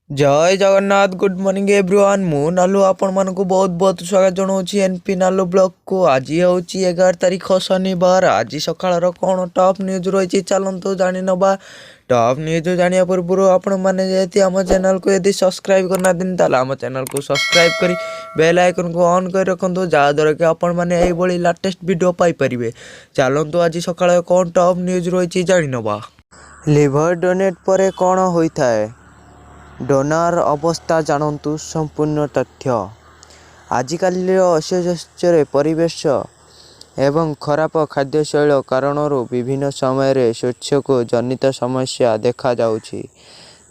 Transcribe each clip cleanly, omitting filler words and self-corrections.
ଜୟ Jagannath, good morning everyone. ମୁଁ ନାଲୁ ଆପଣମାନଙ୍କୁ ବହୁତ ବହୁତ ସ୍ୱାଗତ ଜଣାଉଛି ଏନ୍ ପି ନାଲୁ ବ୍ଲଗକୁ। ଆଜି ହେଉଛି 11 ତାରିଖ, ଶନିବାର। ଆଜି ସକାଳର କ'ଣ ଟପ୍ ନ୍ୟୁଜ୍ ରହିଛି, ଚାଲନ୍ତୁ ଜାଣିନେବା। ଟପ୍ ନ୍ୟୁଜ୍ ଜାଣିବା ପୂର୍ବରୁ ଆପଣମାନେ ଯଦି ଆମ ଚ୍ୟାନେଲକୁ ଯଦି ସବସ୍କ୍ରାଇବ୍ କରିନାହାନ୍ତି, ତାହେଲେ ଆମ ଚ୍ୟାନେଲକୁ ସବସ୍କ୍ରାଇବ୍ କରି ବେଲ୍ ଆଇକନ୍କୁ ଅନ୍ କରି ରଖନ୍ତୁ, ଯାହାଦ୍ୱାରା କି ଆପଣମାନେ ଏଇଭଳି ଲାଟେଷ୍ଟ ଭିଡ଼ିଓ ପାଇପାରିବେ। ଚାଲନ୍ତୁ, ଆଜି ସକାଳେ କ'ଣ ଟପ୍ ନ୍ୟୁଜ୍ ରହିଛି ଜାଣିନେବା। ଲିଭର ଡୋନେଟ୍ ପରେ କ'ଣ ହୋଇଥାଏ ଡୋନାର ଅବସ୍ଥା, ଜାଣନ୍ତୁ ସମ୍ପୂର୍ଣ୍ଣ ତଥ୍ୟ। ଆଜିକାଲିର ଅସ୍ୱାସ୍ଥ୍ୟକର ପରିବେଶ ଏବଂ ଖରାପ ଖାଦ୍ୟଶୈଳୀ କାରଣରୁ ବିଭିନ୍ନ ସମୟରେ ସ୍ୱାସ୍ଥ୍ୟ ଜନିତ ସମସ୍ୟା ଦେଖାଯାଉଛି,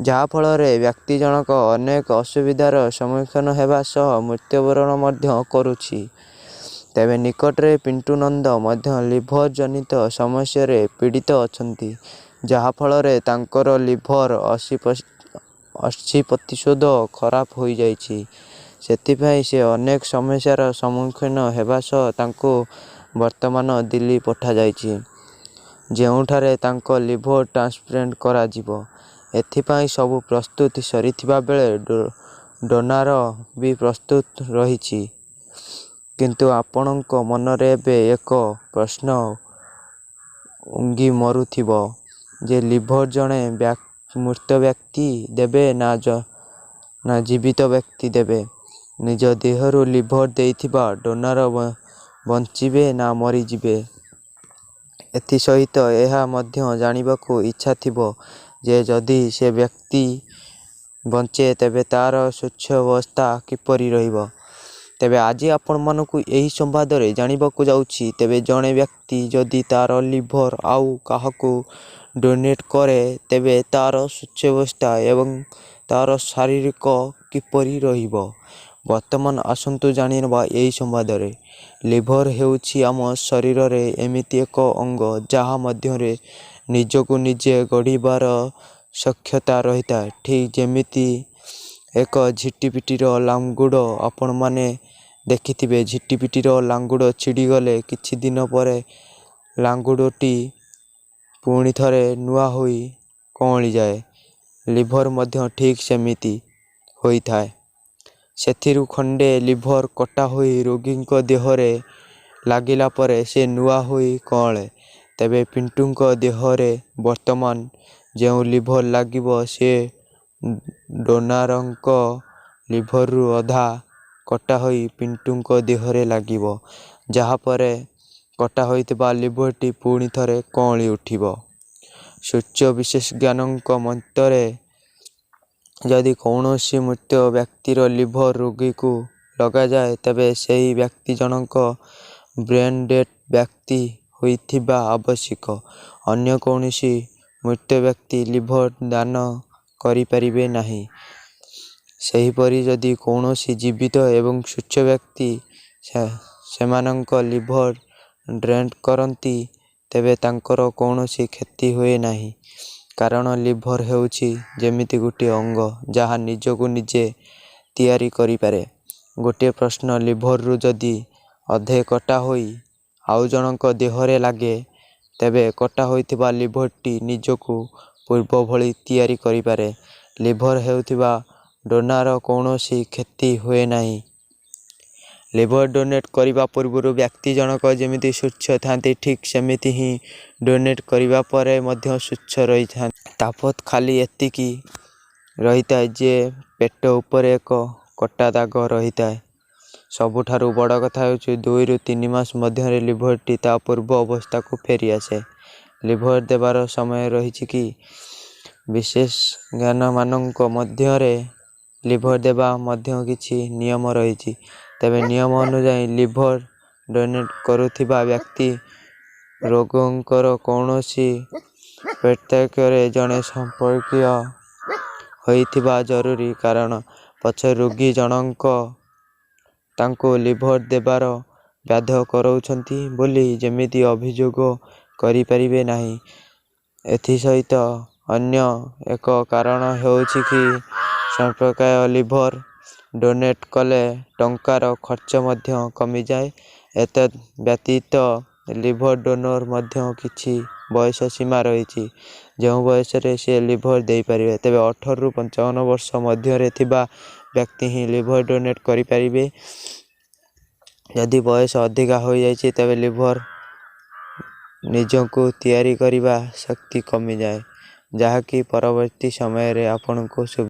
ଯାହାଫଳରେ ବ୍ୟକ୍ତି ଜଣକ ଅନେକ ଅସୁବିଧାର ସମ୍ମୁଖୀନ ହେବା ସହ ମୃତ୍ୟୁବରଣ ମଧ୍ୟ କରୁଛି। ତେବେ ନିକଟରେ ପିଣ୍ଟୁ ନନ୍ଦ ମଧ୍ୟ ଲିଭର ଜନିତ ସମସ୍ୟାରେ ପୀଡ଼ିତ ଅଛନ୍ତି, ଯାହାଫଳରେ ତାଙ୍କର ଲିଭର 80% ଖରାପ ହୋଇଯାଇଛି। ସେଥିପାଇଁ ସେ ଅନେକ ସମସ୍ୟାର ସମ୍ମୁଖୀନ ହେବା ସହ ତାଙ୍କୁ ବର୍ତ୍ତମାନ ଦିଲ୍ଲୀ ପଠାଯାଇଛି, ଯେଉଁଠାରେ ତାଙ୍କ ଲିଭର ଟ୍ରାନ୍ସପ୍ଲାଣ୍ଟ କରାଯିବ। ଏଥିପାଇଁ ସବୁ ପ୍ରସ୍ତୁତି ସରିଥିବା ବେଳେ ଡୋନାର ବି ପ୍ରସ୍ତୁତ ରହିଛି। କିନ୍ତୁ ଆପଣଙ୍କ ମନରେ ଏବେ ଏକ ପ୍ରଶ୍ନ ଉଙ୍କି ମାରୁଥିବ ଯେ ଲିଭର ଜଣେ ମୃତ ବ୍ୟକ୍ତି ଦେବେ ନା ଜୀବିତ ବ୍ୟକ୍ତି ଦେବେ? ନିଜ ଦେହରୁ ଲିଭର ଦେଇଥିବା ଡୋନାର ବଞ୍ଚିବେ ନା ମରିଯିବେ? ଏଥିସହିତ ଏହା ମଧ୍ୟ ଜାଣିବାକୁ ଇଚ୍ଛା ଥିବ ଯେ ଯଦି ସେ ବ୍ୟକ୍ତି ବଞ୍ଚେ, ତେବେ ତା'ର ସ୍ୱାସ୍ଥ୍ୟାବସ୍ଥା କିପରି ରହିବ? ତେବେ ଆଜି ଆପଣମାନଙ୍କୁ ଏହି ସମ୍ବାଦରେ ଜାଣିବାକୁ ଯାଉଛି। ତେବେ ଜଣେ ବ୍ୟକ୍ତି ଯଦି ତା'ର ଲିଭର ଆଉ କାହାକୁ ଡୋନେଟ୍ କରେ, ତେବେ ତା'ର ସ୍ୱାସ୍ଥ୍ୟାବସ୍ଥା ଏବଂ ତା'ର ଶାରୀରିକ କିପରି ରହିବ, ବର୍ତ୍ତମାନ ଆସନ୍ତୁ ଜାଣିନେବା ଏହି ସମ୍ବାଦରେ। ଲିଭର ହେଉଛି ଆମ ଶରୀରରେ ଏମିତି ଏକ ଅଙ୍ଗ, ଯାହା ମଧ୍ୟରେ ନିଜକୁ ନିଜେ ଗଢ଼ିବାର ସକ୍ଷମତା ରହିଥାଏ। ଠିକ୍ ଯେମିତି ଏକ ଝିଟିପିଟିର ଲାଙ୍ଗୁଡ଼। ଆପଣମାନେ ଦେଖିଥିବେ, ଝିଟିପିଟିର ଲାଙ୍ଗୁଡ଼ ଛିଡ଼ିଗଲେ କିଛି ଦିନ ପରେ ଲାଙ୍ଗୁଡ଼ଟି ପୁଣି ଥରେ ନୂଆ ହୋଇ କଅଁଳିଯାଏ। ଲିଭର ମଧ୍ୟ ଠିକ୍ ସେମିତି ହୋଇଥାଏ। ସେଥିରୁ ଖଣ୍ଡେ ଲିଭର କଟା ହୋଇ ରୋଗୀଙ୍କ ଦେହରେ ଲାଗିଲା ପରେ ସେ ନୂଆ ହୋଇ କଅଁଳେ। ତେବେ ପିଣ୍ଟୁଙ୍କ ଦେହରେ ବର୍ତ୍ତମାନ ଯେଉଁ ଲିଭର ଲାଗିବ, ସେ ଡୋନାରଙ୍କ ଲିଭରରୁ ଅଧା କଟା ହୋଇ ପିଣ୍ଟୁଙ୍କ ଦେହରେ ଲାଗିବ, ଯାହାପରେ କଟା ହୋଇଥିବା ଲିଭରଟି ପୁଣି ଥରେ କଅଁଳି ଉଠିବ। ସ୍ୱାସ୍ଥ୍ୟ ବିଶେଷଜ୍ଞଙ୍କ ମତରେ ଯଦି କୌଣସି ମୃତ ବ୍ୟକ୍ତିର ଲିଭର ରୋଗୀକୁ ଲଗାଯାଏ, ତେବେ ସେହି ବ୍ୟକ୍ତି ଜଣକ ବ୍ରେନ୍ ଡେଡ୍ ବ୍ୟକ୍ତି ହୋଇଥିବା ଆବଶ୍ୟକ। ଅନ୍ୟ କୌଣସି ମୃତ ବ୍ୟକ୍ତି ଲିଭର ଦାନ କରିପାରିବେ ନାହିଁ। ସେହିପରି ଯଦି କୌଣସି ଜୀବିତ ଏବଂ ସୁସ୍ଥ ବ୍ୟକ୍ତି ସେମାନଙ୍କ ଲିଭର ଡୋନେଟ୍ କରନ୍ତି, ତେବେ ତାଙ୍କର କୌଣସି କ୍ଷତି ହୁଏ ନାହିଁ। କାରଣ ଲିଭର ହେଉଛି ଏମିତି ଗୋଟିଏ ଅଙ୍ଗ, ଯାହା ନିଜକୁ ନିଜେ ତିଆରି କରିପାରେ। ଗୋଟିଏ ପ୍ରଶ୍ନ, ଲିଭରରୁ ଯଦି ଅଧେ କଟା ହୋଇ ଆଉ ଜଣଙ୍କ ଦେହରେ ଲାଗେ, ତେବେ କଟା ହୋଇଥିବା ଲିଭରଟି ନିଜକୁ ପୂର୍ବ ଭଳି ତିଆରି କରିପାରେ? ଲିଭର ହେଉଥିବା ଡୋନାର କୌଣସି କ୍ଷତି ହୁଏ ନାହିଁ। ଲିଭର ଡୋନେଟ୍ କରିବା ପୂର୍ବରୁ ବ୍ୟକ୍ତି ଜଣକ ଯେମିତି ସୁସ୍ଥ ଥାନ୍ତି, ଠିକ୍ ସେମିତି ହିଁ ଡୋନେଟ୍ କରିବା ପରେ ମଧ୍ୟ ସୁସ୍ଥ ରହିଥାନ୍ତି। ତଫାତ୍ ଖାଲି ଏତିକି ରହିଥାଏ ଯେ ପେଟ ଉପରେ ଏକ କଟା ଦାଗ ରହିଥାଏ। ସବୁଠାରୁ ବଡ଼ କଥା ହେଉଛି, 2ରୁ 3 ମାସ ମଧ୍ୟରେ ଲିଭରଟି ତା' ପୂର୍ବ ଅବସ୍ଥାକୁ ଫେରିଆସେ। ଲିଭର ଦେବାର ସମୟ ରହିଛି କି? ବିଶେଷଜ୍ଞମାନଙ୍କ ମଧ୍ୟରେ ଲିଭର ଦେବା ମଧ୍ୟ କିଛି ନିୟମ ରହିଛି। ତେବେ ନିୟମ ଅନୁଯାୟୀ ଲିଭର ଡୋନେଟ୍ କରୁଥିବା ବ୍ୟକ୍ତି ରୋଗୀଙ୍କର କୌଣସି ପ୍ରତ୍ୟକ୍ଷ ଜଣେ ସମ୍ପର୍କୀୟ ହୋଇଥିବା ଜରୁରୀ। କାରଣ ପଛେ ରୋଗୀ ଜଣକ ତାଙ୍କୁ ଲିଭର ଦେବାରେ ବାଧ୍ୟ କରାଉଛନ୍ତି ବୋଲି ଯେମିତି ଅଭିଯୋଗ କରିପାରିବେ ନାହିଁ। ଏଥିସହିତ ଅନ୍ୟ ଏକ କାରଣ ହେଉଛି କି ସମ୍ପର୍କୀୟ ଲିଭର ଡୋନେଟ୍ କଲେ ଟଙ୍କାର ଖର୍ଚ୍ଚ ମଧ୍ୟ କମିଯାଏ। ଏତଦ୍ ବ୍ୟତୀତ ଲିଭର ଡୋନର ମଧ୍ୟ କିଛି ବୟସ ସୀମା ରହିଛି, ଯେଉଁ ବୟସରେ ସିଏ ଲିଭର୍ ଦେଇପାରିବେ। ତେବେ 18ରୁ 55 ବର୍ଷ ମଧ୍ୟରେ ଥିବା ବ୍ୟକ୍ତି ହିଁ ଲିଭର୍ ଡୋନେଟ୍ କରିପାରିବେ। ଯଦି ବୟସ ଅଧିକା ହୋଇଯାଇଛି, ତେବେ ଲିଭର୍ ନିଜକୁ ତିଆରି କରିବା ଶକ୍ତି କମିଯାଏ, ଯାହାକି ପରବର୍ତ୍ତୀ ସମୟରେ ଆପଣଙ୍କୁ